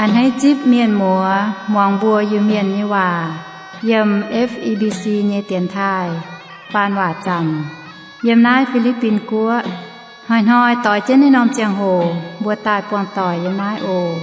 Hneiv zipv mienh muoz muangx mbuo Iu-Mienh nyei waac yiem F E B C nyei dienx taaih faan waac zanc yiem naaiv Fi^li^bin Guoqv. Hnoi-hnoi doix jienv naaiv norm ziangh hoc mbuo daaih buangh doic yiem naaiv oc.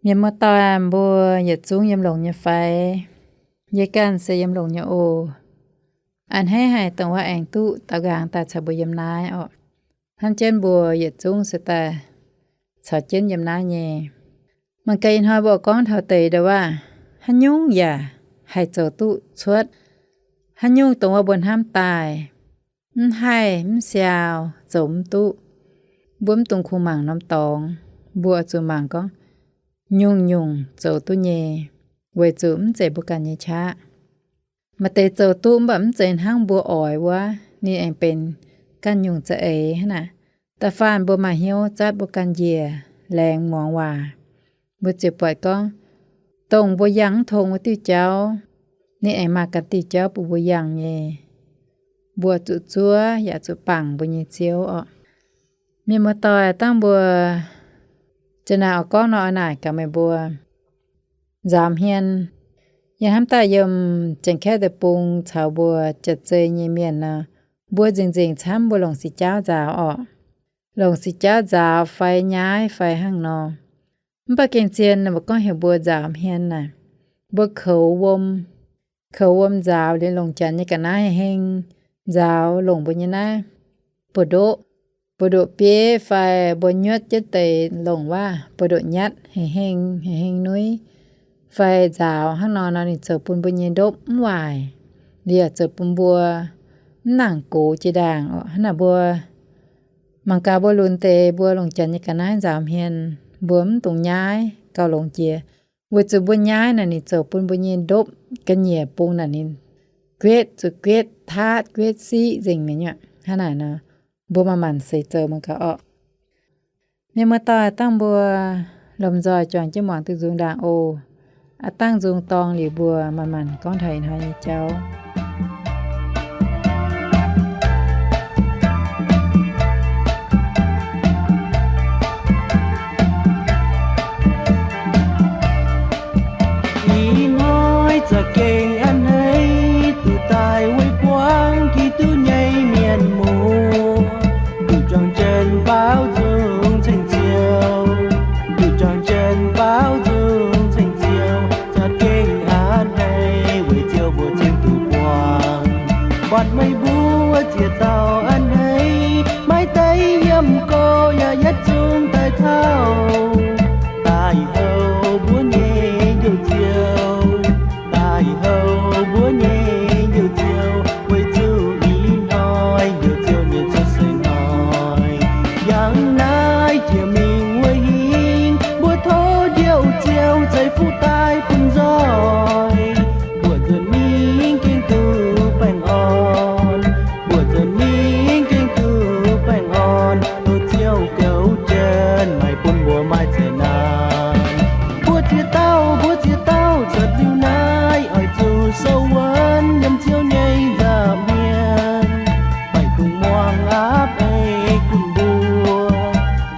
Mienh muoz-doic, mbuo yietc zungv yiem longx nyei fai? Yie ganh se yiem longx nyei oc. A'hneiv haic dongh wuov aengx duqv daux nqaangx daaih caux mbuo yiem naaiv orqc. Hnamv jienv mbuo yietc zungv se daaih caux jienv yiem naaiv nyei. Mangc gaax ih hnoi mbuo gorngv taux deix ndau-waac, haaix nyungc yaac haih zoux duqv cuotv. Haaix nyungc dongh wuov mbuo hnamv daaih, mv haih mv siaau zoux mv duqv. Mbuo mv dungx kungx mangc norm dorngx, mbuo zuqc mangc gorngv nyungc-nyungc zoux duqv nyei, weic zuqc mv zeiz mbuo ganh nyei qaqv. Maaih deix zoux duqv mv baac mv zeiz hnangv mbuo oix wuov, ninh aengx benx ganh nyungc za'eix hnangv naaic. Da'faanh mbuo maaih hnyouv zatv mbuo ganh njiec laengz muangx waac, mbuo ziouc buatc gorngv, dongh mbuo yangh mv tong wuov diuh jauv, ninh aengx maaih ganh diuh jauv bun mbuo yangh nyei. Mbuo zuqc zuov yaac zuqc bangc mbuo nyei Ziouv orqc. Mienh muoz-doic, dangh mbuo za'naaic oix gorngv nor, oix naaic gaax meih mbuo nzaaux hmien. Yie hnamv daaih yiem Janx-Kaeqv deic-bung caux mbuo jaax-zei nyei mienh nor, mbuo nzengc-nzengc camv mbuo longc six jaauv nzaaux orqc. Longc six jaauv nzaaux fai nyaiv fai hnangv nor. Mv baac gengh zien mbuo gorngv heuc mbuo nzaaux hmien naaic, mbuo koux wuom, koux wuom nzaaux liuz longc janx nyei ga'naaiv heng-heng nzaaux longc mbuo nyei naaiv buoz-ndoqv, buoz-ndoqv bieiv fai mbuo nyuotv jienv deix longc waac buoz-ndoqv nyatv heng-heng, heng-heng nuiv fai nzaaux hnangv nor nor, ninh zoux bun mbuo nyei ndopv mv waaic, liuz yaac zoux bun mbuo mv nangc gox jiex ndaangc orqc. Hnangv naaic mbuo mangc gaax mbuo lunx deix mbuo longc janx nyei ga'naaiv nzaaux hmien, mbuo mv dungx nyaiv gauh longx jiex. Weic zuqc mbuo nyaiv naaic ninh zoux bun mbuo nyei ndopv ga'nyiec bung naaic ninh guetv zuqc guetv taatv guetv siqv nzengc mi'aqv. Hnangv naaic nor, mbuo manc-manc seix zoux mangc gaax orqc. Mienh muoz-doic, dangh mbuo lomh nzoih juangc jienv muangx duqv nzung ndaangc oc. Aav dangh nzung dorng liuz mbuo manc-manc gorngv taux ih hnoi nyei jauv. Ih hnoi za'gengh a'hneiv duqv daaih weic buangv Giduc nyei mienh muoz, duqv juangc jienv baaux nzung ceng Ziouv, duqv juangc jienv baaux nzung ceng Ziouv, za'gengh a'hneiv weic Ziouv mbuo cingx duqv buangh. Buatc meih mbuo ziex dauh a'hneiv, maiv deix yiem go yaac yietc zungv daaih taux. Daaih houc mbuo nyei Njoux Ziouv, daaih houc mbuo nyei Njoux Ziouv, weic zuqc ih hnoi Njoux Ziouv nyei cuotv seix hnoi. Yangh naaiv jiex mingh wuov hingh, mbuo tov Njoux Ziouv ceix fuqv daaih bun nzoih. Mbuo nzuonx mingh gengh duqv baengh orn, mbuo nzuonx mingh gengh duqv baengh orn. Tov Ziouv goux jienv, maiv bun mbuo maaih zeqc naanc. Mbuo ziex dauh, mbuo ziex dauh cuotv liuz naaiv, oix zuqc sou wuonv yiem Ziouv nyei nza'hmien. Maiv dungx muangx aapv ei kunh mbuo,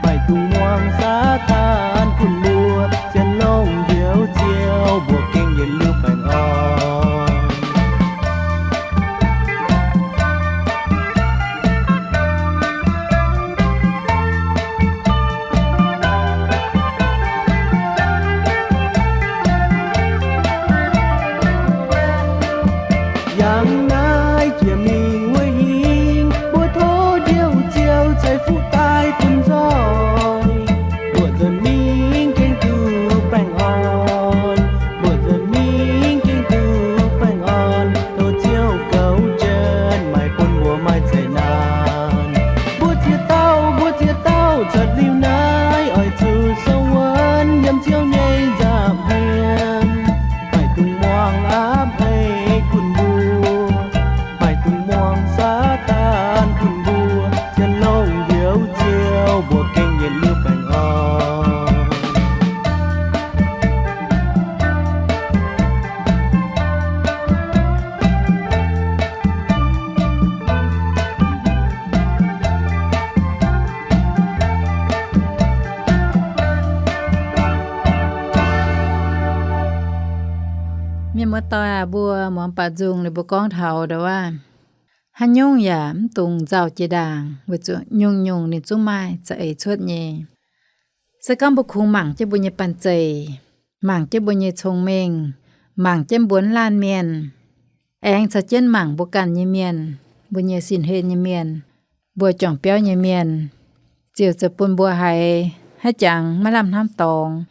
maiv dungx muangx Saadaan kunh mbuo. Sienx longx Njoux Ziouv, mbuo gengh yietc liuz baengh orn. Yangh naaiv jiex mingh wuov hingh, mbuo tov Njoux Ziouv ceix fuqv daaih bun nzoih. Mbuo nzuonx Muoz-doic aac, mbuo muangx baac nzung ninh mbuo gorngv taux ndau wuov, haaix nyungc yaac mv dungx nzauh jiex ndaangc, weic zuqc nyungc-nyungc ninh zungv maaih za'eix cuotv nyei. Se gorngv mbuo kungx mangc jienv mbuo nyei banh zeic, mangc jienv mbuo nyei cong-mengh, mangc jienv mbuo laanh mienh, aengx caux jienv mangc mbuo ganh nyei mienh, mbuo nyei sin-hlen nyei mienh, mbuo juangc biauv nyei mienh, ziouc zoux bun mbuo haiz haaix jangx maiv lamh hnamv dorngx,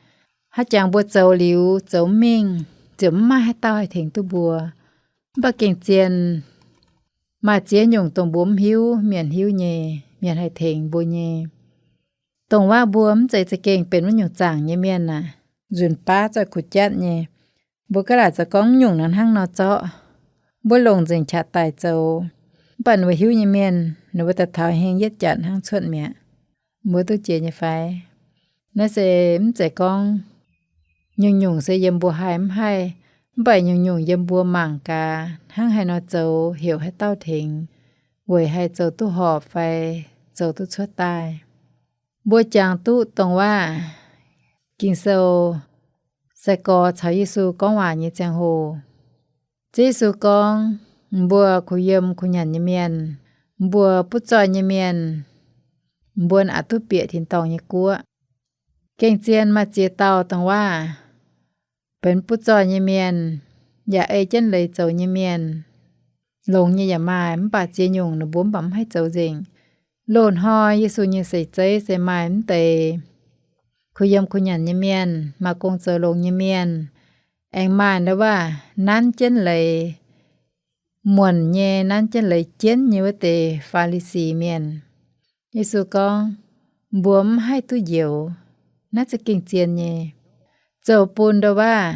haaix jangx mbuo zoux liuz zoux mv mingh, ziouc mv maaih haaix dauh haih tengx duqv mbuo. Mv baac gengh zien maaih ziex nyungc dongh mbuo mv hiuv, mienh hiuv nyei, mienh haih tengx mbuo nyei. Dongh waac mbuo mv zeiz za'gengh benx wuov nyungc zaangc nyei mienh aac, nzunc baav zorqv kuh jatv nyei. Mbuo gaav laaic zoux gorngv mv nyungc naaiv hnangv nor zorqv, mbuo longc nzengc qaqv daic zoux. Mv baac ninh mbuo hiuv nyei mienh, ninh mbuo daaih taux heng yietv janc hnangv cuotv mi'aqv. Mbuo duqv jiex nyei fai? Naaiv se mv zeiz gorngv nyungc-nyungc se yiem mbuo haih mv haih, mv baac nyungc-nyungc yiem mbuo mangc gaax hnangv haaix nor zoux heuc haaix dauh tengx, weic haih zoux duqv horpc fai zoux duqv cuotv daaih. Mbuo jangx duqv dongh waac Ging-Sou sai-gorx caux Yesu gorngv waac nyei ziangh hoc, Ziouv Yesu gorngv, mbuo kuh yiem kuh nyanc nyei mienh, mbuo butv zoih nyei mienh, mbuo aqc duqv bieqc tin-dorngh nyei guoqv. Gengh zien maaih ziex dauh dongh waac benx butv zoih nyei mienh, yaac ei jienv leiz zoux nyei mienh. Longx nyei yaac maaih, mv baac ziex nyungc ninh mbuo mv baac mv haih zoux nzengc. Loz-hnoi Yesu nyei seix zeiv se maaih mv deix kuh yiem kuh nyanc nyei mienh, maaih gong zoux longx nyei mienh, aengx maaih ndau waac nanv jienv leiz, muonc nyei nanv jienv leiz jienv nyei wuov deix Faa^li^si Mienh. Yesu gorngv, mbuo mv haih duqv njoux. Naaiv za'gengh zien nyei, zoux bun ndau waac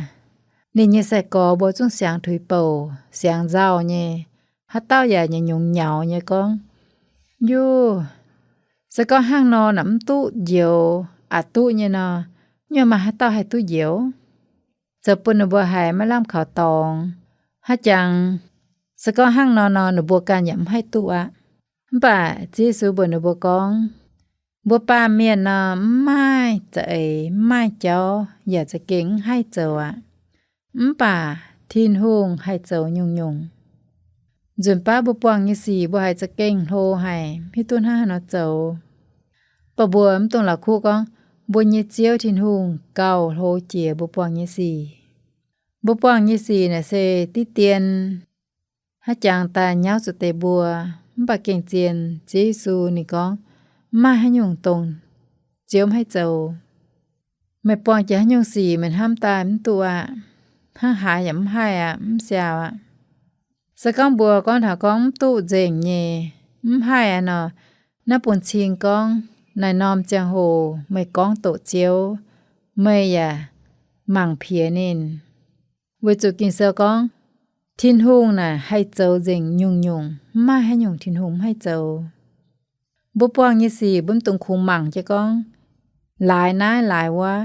ninh nyei sai-gorx mbuo zungv siangx tuix bouc, siangx nzauh nyei. Haaix dauh yaac nyei nyungc nyaux nyei gorngv, Yuv, se gorngv hnangv nor naaic mv duqv njoux, aqc duqv nyei nor, nyuoz maaih haaix dauh haih duqv njoux? Zoux bun ninh mbuo haiz maiv lamh kaux dorngx. Haaix jangx se gorngv hnangv nor nor, ninh mbuo ganh yaac mv haih duqv aqv. Mv baac Ziouv Yesu mbuox ninh mbuo gorngv, mbuo baamh mienh nor, mv maaih za'eix, mv maaih jauv yaac za'gengh mv haih zoux aqv. Mv baac Tin-Hungh haih zoux nyungc-nyungc. Nzunc baav mbuo buangh nyei sic mbuo haiz za'gengh hlo haic, hiuv duqv hnangv haaix nor zoux. Mv baac mbuo mv dungx la'kuqv gorngv mbuo nyei Ziouv Tin-Hungh gauh hlo jiex mbuo buangh nyei sic. Mbuo buangh nyei sic naaic se diqv dien, haaix jangx daaih nyauv zuqc deix mbuo. Mv baac gengh zien Ziouv Yesu ninh gorngv, mv maaih haaix nyungc dongh Ziouv mv haih zoux. Meih buangh jiex haaix nyungc sic meih hnamv daaih mv duqv aqv. Hnangv haaix yaac mv haih aqv, mv siaaux aqv. Se gorngv mbuo gorngv taux gorngv mv duqv nzengc nyei, mv haih aqv nor, naaiv bun cing gorngv naaiv norm ziangh hoc meih gorngv doqc Ziouv, meih yaac mangc piex ninh. Weic zuqc Ging-Sou gorngv, Tin-Hungh naaic haih zoux nzengc nyungc-nyungc, mv maaih haaix nyungc Tin-Hungh mv haih zoux. Mbuo buangh nyei sic mbuo mv dungx kungx mangc jienv gorngv, laaix naaiv laaix wuov.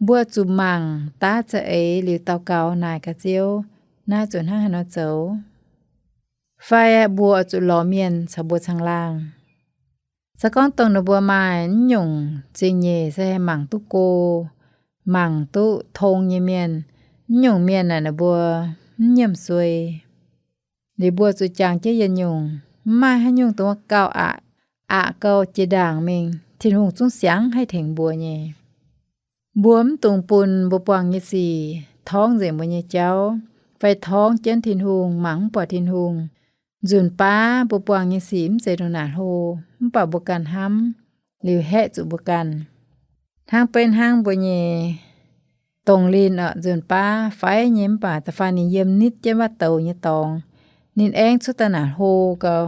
Mbuo zuqc mangc daav za'eix liuz daux gaux naaic gaax Ziouv, naaiv zuqc hnangv haaix nor zoux. Fai mbuo zuqc lorz mienh caux mbuo caangh laangh. Se gorngv dongh ninh mbuo maaih naaiv nyungc zingh nyeic se haih mangc duqv go, mangc duqv tong nyei mienh, naaiv nyungc mienh naaic ninh mbuo mv nyiemc suei. Liuz mbuo zuqc jangx jienv yietc nyungc, mv maaih haaix nyungc dongh gauh aqc, aqc gauh jiex ndaangc mingh, Tin-Hungh zungv siangx haih tengx mbuo nyei. Mbuo mv dungx bun mbuo buangh nyei sic torngv nzengc mbuo nyei jauv, fai torngv jienv Tin-Hungh, mangc mv buatc Tin-Hungh. Nzunc baav mbuo buangh nyei sic mv zeiz ndongc naaic hlo, mv baac mbuo ganh hnamv liuz haeqv zuqc mbuo ganh. Hnangv beiv hnangv mbuo nyei dongh linh oc, nzunc baav faix nyei mv baac da'faanh ninh yiem nitv jienv wuov douz nyei dorngx, ninh aengx cuotv daaih naaic hlo gau.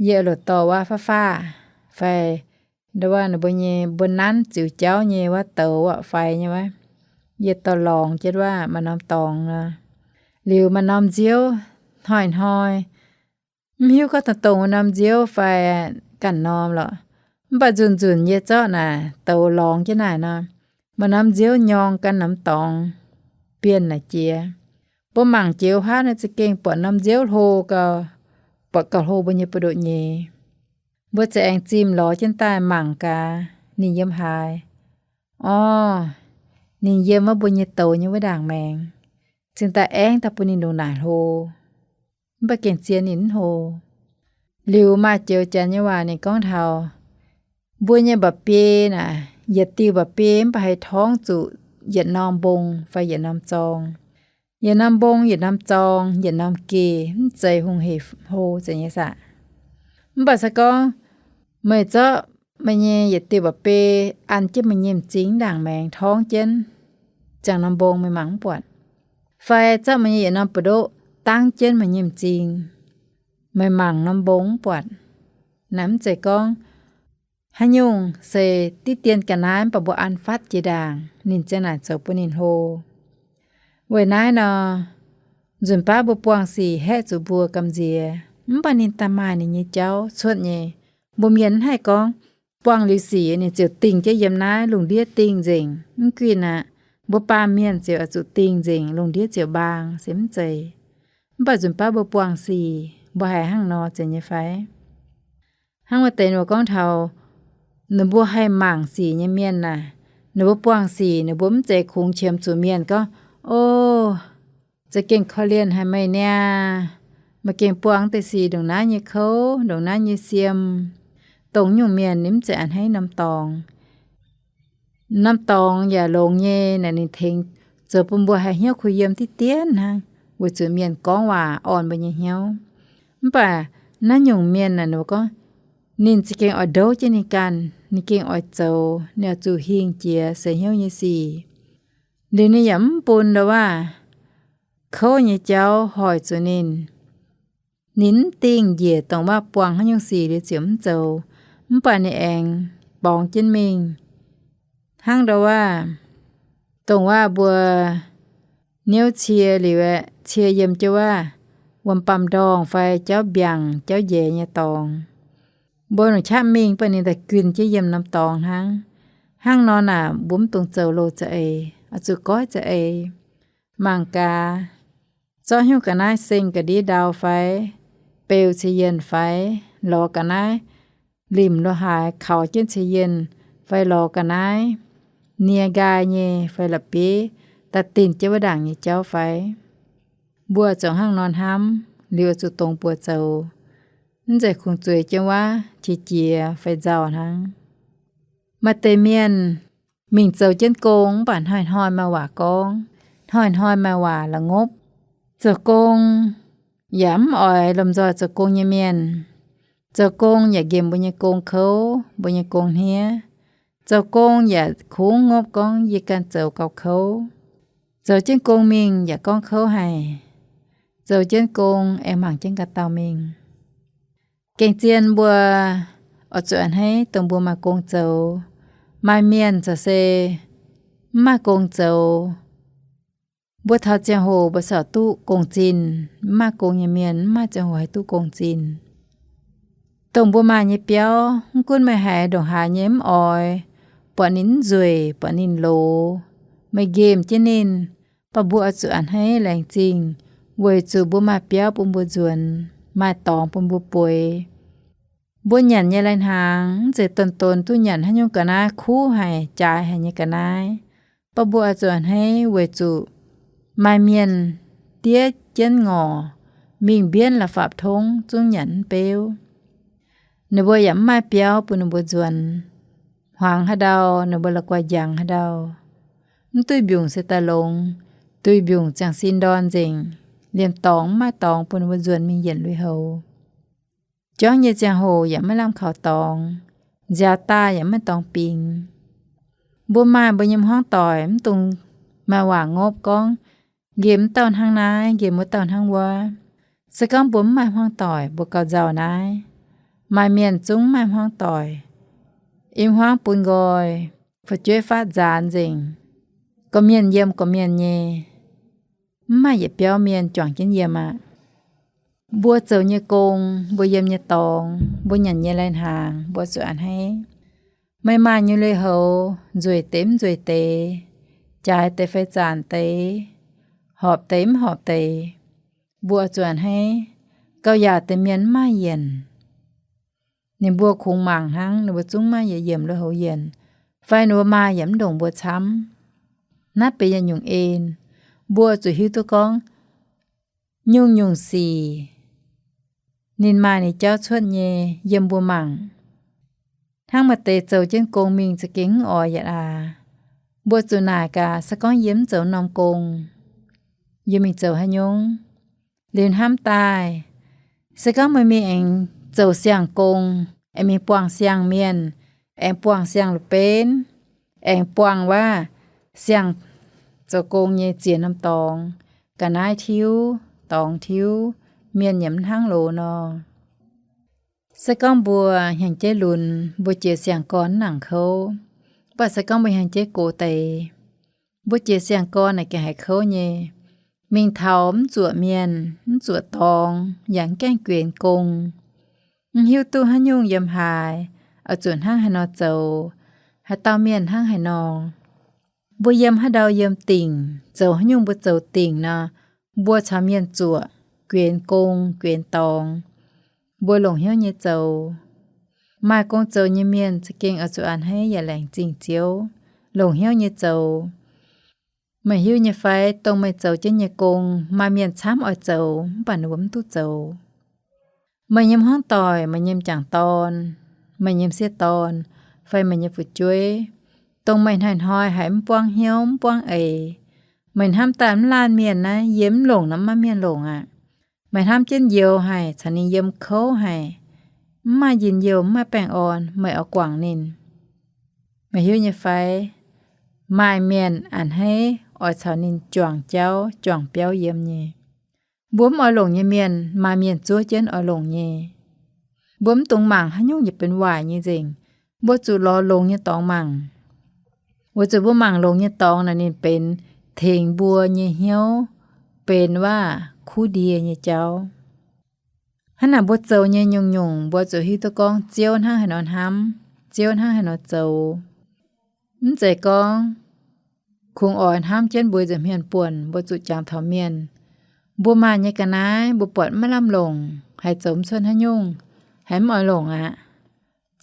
Yie loc dorh wuov fav-fav fai ndau wuov ninh mbuo nyei mbuo nanv ziux jauv nyei wuov douz oc, faix nyei wuov. Yie dorh lorngx jienv wuov maaih norm dorngx nor. Liuz maaih norm nziouv hnoi-hnoi, mv hiuv gorngv dongh dongh wuov norm nziouv fai ganh norm lorqc. Mv baac nzunc-nzunc yie zorqv naaic douz lorngx jienv naaic nor, maaih norm nziouv nyorng gan norm dorngx bienh naaic jiex. Mbuo mangc jiex wuov haav naaiv za'gengh buatc norm nziouv hlo gau, buatc gauh hlo mbuo nyei buoz-ndoqv nyei. Mbuo za'gengh zimh lorz jienv daaih mangc gaax ninh yiem haaix. Orv, ninh yiem wuov mbuo nyei douz nyei wuov ndaangc maengx. cingx daaih aengv daaih bun ninh ndongc naaic hlo. Mv baac gengh zien ninh mv hlo. Liuz maaih joux janx nyei waac ninh gorngv taux, mbuo nyei mba'biei naaic, yietc diuh mba'biei mv baac haih torngv zuqc yietc norm mbong fai yietc norm zorng. Yietc norm mbong, yietc norm zorng, yietc norm geh, mv zeiz hungh hec hlo zeiz nyei saah. Mv baac se gorngv meih zorqv meih nyei yietc diuh mba'biei an jienv meih nyei m'zing ndaangc maengx torngv jienv ziangh norm mbong, meih mangc mv buatc. Fai zorqv meih nyei yietc norm buoz-ndoqv dangv jienv meih nyei m'zing, meih mangc norm mbong mv buatc. Naaiv mv zeiz gorngv haaix nyungc se diqv dien ga'naaiv mv baac mbuo an fatv jiex ndaangc, ninh ziang naaic zoux bun ninh hlo. Weic naaiv nor, nzunc baav mbuo buangh sic haeqv zuqc mbuo gamh nziex, mv baac ninh daaih maaih ninh nyei jauv cuotv nyei. Mbuo mienh mv haih gorngv buangh liuz sic ninh ziouc dingh jienv yiem naaiv, lungh ndiev dingh nzengc. Mv guinh aqv. Mbuo baamh mienh ziouc oix zuqc dingh nzengc, lungh ndiev ziouc mbaang, se mv zeiz. Mv baac nzunc baav mbuo buangh sic, mbuo haiz hnangv nor zeiz nyei fai? Hnangv maaih deix ninh mbuo gorngv taux ninh mbuo haih mangc sic nyei mienh naaic, ninh mbuo buangh sic ninh mbuo mv zeiz kungx qiemx zuqc mienh gorngv, O, za'gengh korv-lienh haic meih niaa. Meih gengh buangh deix sic ndongc naaiv nyei kouv, ndongc naaiv nyei siem. Dongh nyungc mienh ninh mv zeiz a'hneiv norm dorngx. Norm dorngx yaac longx nyei naaic, ninh tengx zoux bun mbuo haih hnyouv kuh yiem diqv dien hnangv, weic zuqc mienh gorngv waac orn mbuo nyei hnyouv. Mv baac naaiv nyungc mienh naaic, ninh mbuo gorngv ninh za'gengh oix ndouv jienv ninh ganh, ninh gengh oix zoux, ninh oix zuqc hingh jiex seix hnyouv nyei sic. Liuz ninh yaac mv bun ndau-waav kouv nyei jauv hoic zuqc ninh. Ninh mv dingh njiec dongh waav buangh haaix nyungc sic liuz ziouc mv zoux, mv baac ninh aengx borngz jienv mingh. Hnangv ndau-waav, dongh waav mbuo niouv cie liuz aeqv, cie yiem jienv waav wuom-baamh ndorngh fai jauv mbiaangc jauv njaeix nyei dorngx. Mbuo longc qaqv mingh baac ninh daaih guinh jienv yiem norm dorngx hnangv. Hnangv nor naaic, mbuo mv dungx zoux loz za'eix, oix zuqc goiv za'eix. Mangc gaax, zorqv hnyouv ga'naaiv seng ga'ndiev ndau fai, beu ceix-yienh fai, lorz ga'naaiv limc lo haaix kaux jienv ceix-yienh fai lorz ga'naaiv nie nqaai nyei fai la'bieiv daaih dinh jienv wuov ndaangc nyei jauv fai? Mbuo zuqc hnangv nor hnamv liuz zuqc dongz buoz zoux, mv zeiz kungx zueiz jienv waav qiex jiez fai nzauh hnangv. Maaih deix mienh mingh zoux jienv gong mv baac hnoi-hnoi maaih waac gorngv, hnoi-hnoi maaih waac la'ngopv. Zoux gong yaac mv oix lomh nzoih zoux gong nyei mienh. Zoux gong yaac nqemh mbuo nyei gong kouv, mbuo nyei gong hniev. Zoux gong yaac kungx ngopv gorngv yie ganh zoux gauh kouv. Zoux jienv gong mingh yaac gorngv kouv haic. Zoux jienv gong aengx mangc jienv ganh dauh mingh. Gengh zien mbuo oix zuqc a'hneiv dongh mbuo maaih gong zoux. Maaih mienh corc se mv maaih gong zoux. Mbuo taux ziangh hoc mbuo corc duqv gong-zinh. Mv maaih gong nyei mienh mv maaih ziangh hoc haih duqv gong-zinh. Dongh mbuo maaih nyei biauv, mv gunv meih haiz ndongc haaix nyei mv oix, buatc ninh mv nzueic, buatc ninh loz, meih nqemh jienv ninh, baac mbuo oix zuqc a'hneiv laengz zingh, weic zuqc mbuo maaih biauv bun mbuo nzuonx, maaih dorngx bun mbuo bueix. Mbuo nyanc nyei lai-hnaangx mv zeiz donx-donx duqv nyanc haaix nyungc ga'naaiv kuv haic, jaaix haic nyei ga'naaiv, baac mbuo oix zuqc a'hneiv weic zuqc maaih mienh diev jienv ngorc mingh mbienv la'fapv tongv zungv nyanc mv beuv. Ninh mbuo yaac mv maaih biauv bun ninh mbuo nzuonx. Hmuangx haaix ndau ninh mbuo la'guaih njangx haaix ndau. Mv duih mbiungc se daaih longx, duih mbiungc ziangh sin ndorn nzengc, liemh dorngx mv maaih dorngx bun ninh mbuo nzuonx mingh yienc lui-houx. Juangv nyei ziangh hoc yaac maiv lamh kaux dorngx, nziaaux daaih yaac maiv dorngx bingx. Mbuo maaih mbuo nyei hmuangv doic, mv dungx maaih waac ngopv gorngv, nqemh wuov dauh hnangv naaiv, nqemh wuov dauh hnangv wuov. Se gorngv mbuo mv maaih hmuangv doic, mbuo gauh nzauh naaiv. Maaih mienh zungv mv maaih hmuangv doic. I hmuangv bun nqoi, fu'jueiv fatv nzaanx nzengc, gorqv-mienh yiem gorqv-mienh nyei, mv maaih yietc biauv mienh juangc jienv yiem aqv. Mbuo zoux nyei gong, mbuo yiem nyei dorngx, mbuo nyanc nyei lai-hnaangx, mbuo zuqc a'hneiv. Meih maaih nyei lui-houx, nzueic deix mv nzueic deix, jaaix deix fai zanc deix, horpc deix mv horpc deix, mbuo zuqc a'hneiv. Gauh yaac deix mienh mv maaih yienc. Ninh mbuo kungx mangc hnangv, ninh mbuo zungv maaih yietc yiemc lui-houx yienc, fai ninh mbuo maaih yaac mv ndongc mbuo camv. Naaiv benx yietc nyungc en. Mbuo zuqc hiuv duqv gorngv nyungc-nyungc sic ninh maaih ninh jauv cuotv nyei yiem mbuo mangc. Hnangv maaih deix zoux jienv gong mingh za'gengh mv oix yaac aac. Mbuo zuqc naaic gaax, se gorngv yie mv zoux norm gong, yie mingh zoux haaix nyungc? Liuz hnamv daaih, se gorngv meih mingh aengx zoux siang-gong, aengx mingh buangh siang-mienh, aengx buangh siang-la'benv, aengx buangh waac siang zoux gong nyei ziex norm dorngx, ga'naaiv tiuv, dorngx tiuv, mienh yaac mv hnangv loz nor. Se gorngv mbuo hnyangx-jeiv lunx, mbuo jiex siang-gorn mv nangc kouv, mv baac se gorngv mbuo hnyangx-jeiv gox deix, mbuo jiex siang-gorn naaic gengh haiz kouv nyei. Mingh taux mv zuoqc mienh, mv zuoqc dorngx, yaac mv gaengh guenx gong. Mv hiuv duqv haaix nyungc yiem haaix, oix zuqc hnangv haaix nor zoux, haaix dauh mienh hnangv haaix nor. Mbuo yiem haaix ndau yiem dingc, zoux haaix nyungc mbuo zoux dingc nor, mbuo caux mienh zuoqc, guenx gong, guenx dorngx, mbuo longc hnyouv nyei zoux. Maaih gong zoux nyei mienh za'gengh oix zuqc a'hneiv yaac laengz zingh Ziouv, longc hnyouv nyei zoux. Meih hiuv nyei fai, dongh meih zoux jienv nyei gong, maaih mienh camv oix zoux, mv baac ninh mbuo mv duqv zoux. Meih nyei hmuangv doic, meih nyei m'jangc dorn, meih nyei m'sieqv dorn, fai meih nyei fu'jueiv, dongh meih hnoi-hnoi haiz mv buangv hnyouv, mv buangv eix, meih hnamv daaih mv laanh mienh naaiv, yie mv longc nor mv maaih mienh longc aqv. Meih hnamv jienv youx haic, caux ninh yiem kouv haic, mv maaih njien-youh, mv maaih baengh orn, meih oix guangc ninh. Meih hiuv nyei fai, maaih mienh a'hneiv oix caux ninh juangc jauv, juangc biauv yiem nyei. Mbuo mv oix longc nyei mienh, maaih mienh zuov jienv oix longc nyei. Mbuo mv dungx mangc haaix nyungc yietc benx waaic nyei nzengc. Mbuo zuqc lorz longx nyei dorngx mangc. Weic zuqc mbuo mangc longx nyei dorngx naaic ninh benx tengx mbuo nyei hnyouv benx waac kuv ndie nyei jauv. Hnangv naaic mbuo zoux nyei nyungc-nyungc mbuo zuqc hiuv duqv gorngv Ziouv hnangv haaix nor hnamv, Ziouv hnangv haaix nor zoux. Mv zeiz gorngv kungx oix hnamv jienv mbuo nza'hmien buonc, mbuo zuqc jangx taux mienh. Mbuo maaih nyei ga'naaiv mbuo buatc maiv lamh longc, haiz zoux mv cuotv haaix nyungc, haiz mv oix longc aqv.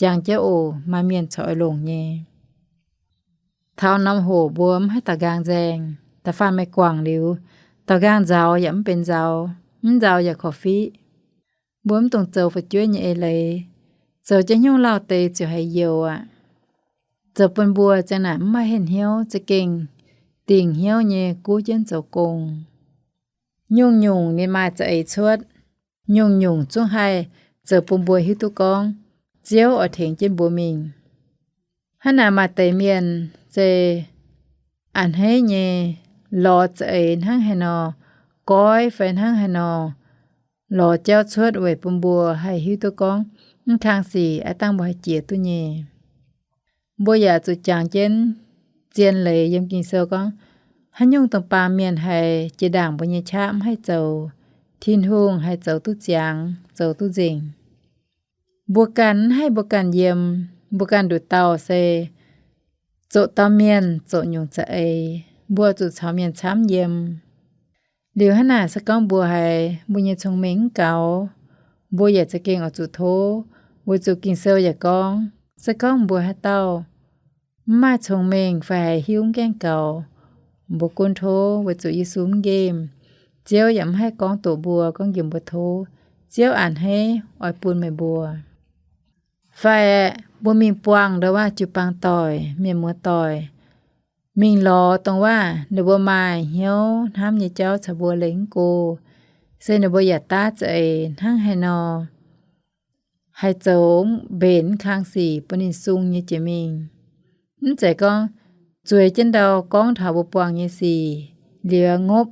Jangx jienv oc, maaih mienh corc oix longc nyei. Taux norm hoc mbuo mv haih daux nqaang nzaeng, da'faanh meih guangc liuz, daux nqaang nzauz yaac mv benx nzauz, mv nzauz yaac korv-fiqv. Mbuo mv dungx zoux fu'jueiv nyei eix leiz. Zoux jienv haaix nyungc lauh deix ziouc haiz youx aqv. Zoux bun mbuo ziang naaic mv maaih henh hnyouv, za'gengh dingc hnyouv nyei guv jienv zoux gong. Nyungc-nyungc ninh maaih za'eix cuotv. Nyungc-nyungc zungv haih zoux bun mbuo hiuv duqv gorngv Ziouv oix tengx jienv mbuo mingh. Hnangv naaic maaih deix mienh se a'hneiv nyei lorz za'eix hnangv haaix nor goiv fai hnangv haaix nor lorz jauv cuotv weic bun mbuo haih hiuv duqv gorngv mv kang sic aav dangh mbuo haih jiex duqv nyei. Mbuo yaac zuqc jangx jienv zien leiz yiem Ging-Sou gorngv, haaix nyungc dongh baamh mienh haih jiex ndaangc mbuo nyei qaqv mv haih zoux, Tin-Hungh haih zoux duqv ziangx, zoux duqv nzengc. Mbuo ganh mv haih mbuo ganh yiem, mbuo ganh nduqc dauh se zoqc dauh mienh zoqc nyungc za'eix, mbuo zuqc caux mienh camv yiem. Liuz hnangv naaic se gorngv mbuo haiz mbuo nyei cong-mengh mv gaux, mbuo yaac za'gengh oix zuqc tov, weic zuqc Ging-Sou yaac gorngv, se gorngv mbuo haaix dauh mv maaih cong-mengh fai haiz hiuv mv gaengh gaux, mbuo gunv tov weic zuqc Yesu mv nqemh, Ziouv yaac mv haih gorngv doqc mbuo, gorngv nqemh mbuo tov, Ziouv a'hneiv oix bun meih mbuo. Fai mbuo mingh buangh ndau wuov jiu-baang doic, mienh muoz doic, mingh lorz dongh wuov ninh mbuo maaih hnyouv hnamv nyei jauv caux mbuo lengc mv go, se ninh mbuo yaac daav za'eix hnangv haaix nor haih zoux mbenc mv kang sic bun ninh sung nyei jiex mingh. Mv zeiz gorngv zueiz jienv ndau gorngv taux mbuo buangh nyei sic liuz ngopv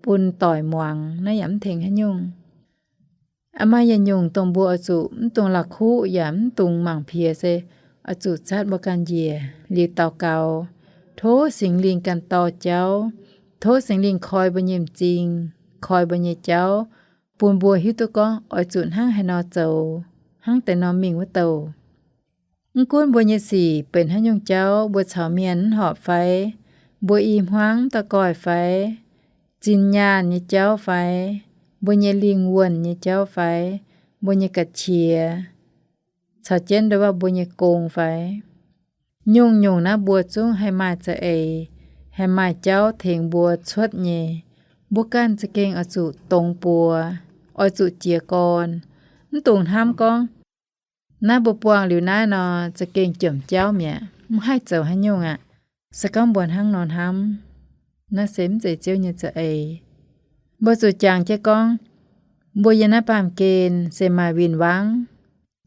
bun doic muangx, naaiv yaac mv tengx haaix nyungc. Aa, maaih yietc nyungc dongh mbuo oix zuqc mv dungx la'kuqv yaac mv dungx mangc piex se oix zuqc zatv mbuo ganh njiec liuz daux gaux, tov Singx Lingh ganh dorh jauv, tov Singx Lingh koi mbuo nyei m'zing, koi mbuo nyei jauv, bun mbuo hiuv duqv gorngv oix zuqc hnangv haaix nor zoux, hnangv deix nor mingh wuov douh. Mv gunv mbuo nyei sic benx haaix nyungc jauv, mbuo caux mienh mv horpc fai, mbuo i hmuangv mv daux goih fai, zinh nyaanh nyei jauv fai, mbuo nyei lingh wuonh nyei jauv fai, mbuo nyei ga'qiex, caux jienv ndau wuov mbuo nyei gong fai, nyungc-nyungc naaiv mbuo zungv haih maaih za'eix haih maaih jauv tengx mbuo cuotv nyei. Mbuo ganh za'gengh oix zuqc dongz buoz, oix zuqc jiez gorn. Mv dungx hnamv gorngv, naaiv mbuo buangh liuz naaiv nor za'gengh jomc jauv mi'aqv, mv haih zoux haaix nyungc aqv. Se gorngv mbuo hnangv nor hnamv, naaiv se mv zeiz Ziouv nyei za'eix. Mbuo zuqc jangx jienv gorngv, mbuo yiem naaiv baamh gen se maaih win-wangv,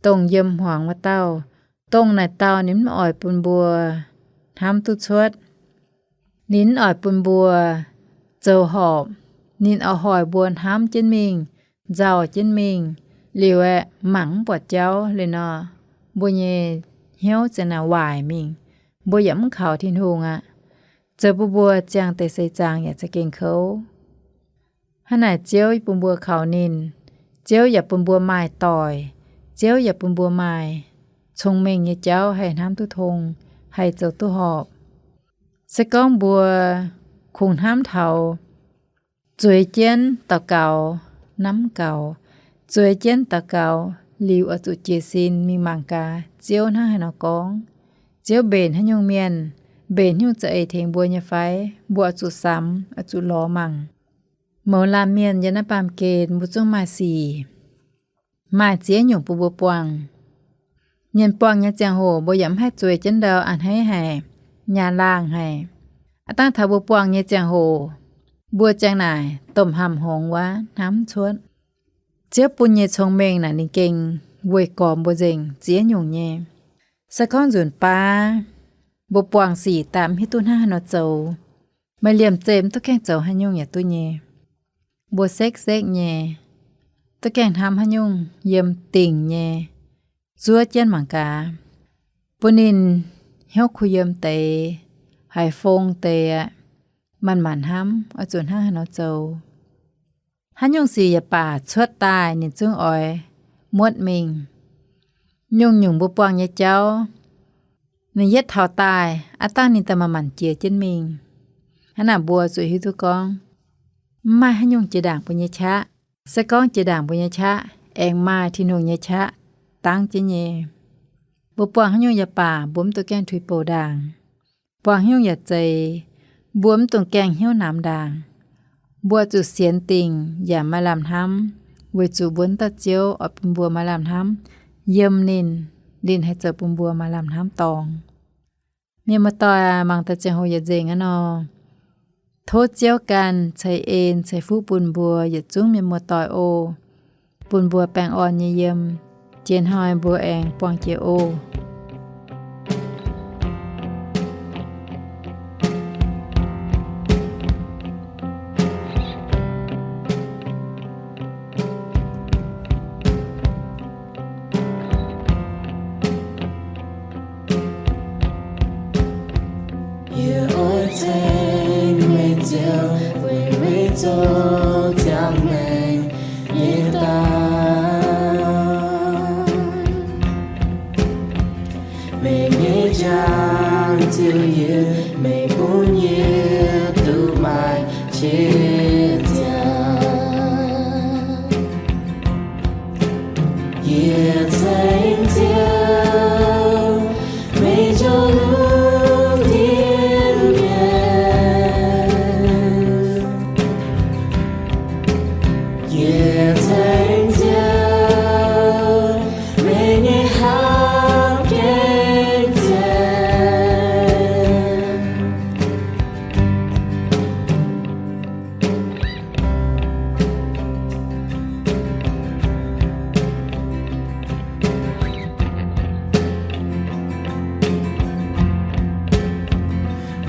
dongh yiem hmuangx wuov dauh, dongh naaic dauh ninh mv oix bun mbuo hnamv duqv cuotv. Ninh mv oix bun mbuo zoux horpc. Ninh oix hoic mbuo hnamv jienv mingh, nzauh jienv mingh, liuz aeqv, mangc mv buatc jauv liuz nor, mbuo nyei hnyouv ziang naaic waaic mingh. Mbuo yaac mv kaux Tin-Hungh aqv. Zoux bun mbuo ziangh deix seix zaangc yaac za'gengh kouv. Hnangv naaic Ziouv bun mbuo kaux ninh, Ziouv yaac bun mbuo maaih doic, Ziouv yaac bun mbuo maaih cong-mengh nyei jauv haih hnamv duqv tong, haih zoux duqv horpc. Se gorngv mbuo kungx hnamv taux zueiz jienv daux gaux, namv gaux, zueiz jienv daux gaux liuz oix zuqc jiez sin mingh mangc gaax Ziouv hnangv haaix nor gorngv, Ziouv mbenc haaix nyungc mienh, mbenc haaix nyungc za'eix tengx mbuo nyei fai, mbuo oix zuqc samx, oix zuqc lorz mangc. Mouz laanh mienh yiem naaiv baamh gen mbuo zungv maaih sic, maaih ziex nyungc bun mbuo buangh. Mienh buangh nyei ziangh hoc mbuo yaac mv haih zueiz jienv ndau a'hneiv haic, nyaah laangh haic. Aav dangh taux mbuo buangh nyei ziangh hoc, mbuo ziang naaic domh hnamv hngongx wuov hnamv cuotv. Ziouv bun nyei cong-mengh naaic ninh gengh weih gormx mbuo nzengc ziex nyungc nyei. Se gorngv nzunc baav mbuo buangh sic daaih mv hiuv duqv hnangv haaix nor zoux, maaih liemh zeih mv duqv gaengh zoux haaix nyungc yaac duqv nyei. Mbuo sekv-sekv nyei, duqv gaengh hnamv haaix nyungc yiem dingc nyei, zuov jienv mangc gaax, bun ninh hnyouv kuh yiem deix, haiz fong deix aqv. Manc-manc hnamv oix zuqc hnangv haaix nor zoux. Haaix nyungc sic yaac baac cuotv daaih ninh zungv oix muotv mingh. Nyungc-nyungc mbuo buangh nyei jauv, ninh yietv taux daaih aav dangh ninh daaih manc-manc jiex jienv mingh. Hnangv naaic mbuo zuqc hiuv duqv gorngv, mv maaih haaix nyungc jiex ndaangc mbuo nyei qaqv. Se gorngv jiex ndaangc mbuo nyei qaqv aengx maaih Tin-Hungh nyei qaqv dangv jienv nyei, mbuo buangh haaix nyungc yaac baac mbuo mv duqv gaengh tuix bouc ndaangc. Buangh haaix nyungc yaac zeiz, mbuo mv dungx gaengh hnyouv namx ndaangc. Mbuo zuqc sienx dingc yaac maaih lamh hnamv, weic zuqc mbuo mv dauh Ziouv oix bun mbuo maaih lamh hnamv yiem ninh, ninh haih zoux bun mbuo maaih lamh hnamv dorngx. Mienh muoz-doic aac, mangc daaih ziangh hoc yietc nzengc aqv nor, tov Ziouv ganh ceix en ceix fuqv bun mbuo yietc zungv mienh muoz-doic oc. Bun mbuo baengh orn nyei yiem. Jiex hnoi mbuo aengx buangh jiex oc. Yie oix ceng meih Ziouv, weic meih zoux ziangh maengc nyei dauh. Meih nyei jangx ziouc yiem, meih bun yie duqv maaih qiex jiau. Yie ceng Ziouv, meih njouc lungh ndiev mienh. Yie ceng Ziouv, meih nyei hnamv gengh ziex.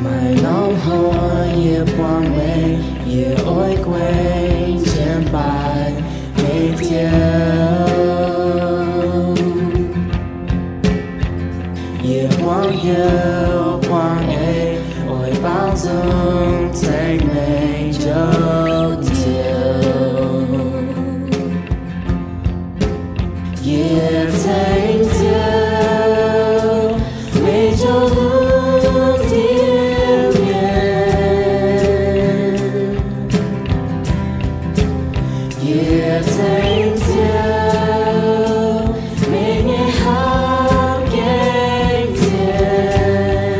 Maaih norm hnoi yie buangh meih, yie oix guengc jienv baaix meih Ziouv. Yie buangh hnyouv buangh eix, oix baaux nzung ceng meih Ziouv Ziouv. Yie ceng Ziouv, meih njouc lungh ndiev mienh. Yie ceng Ziouv, meih nyei hnamv gengh ziex.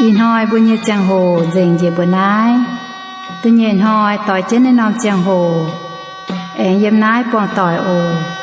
Ih hnoi mbuo nyei ziangh hoc nzengc njiec mbuo naaiv. Da'nyeic hnoi doix jienv naaiv norm ziangh hoc, aengx yiem naaiv buangh doic oc.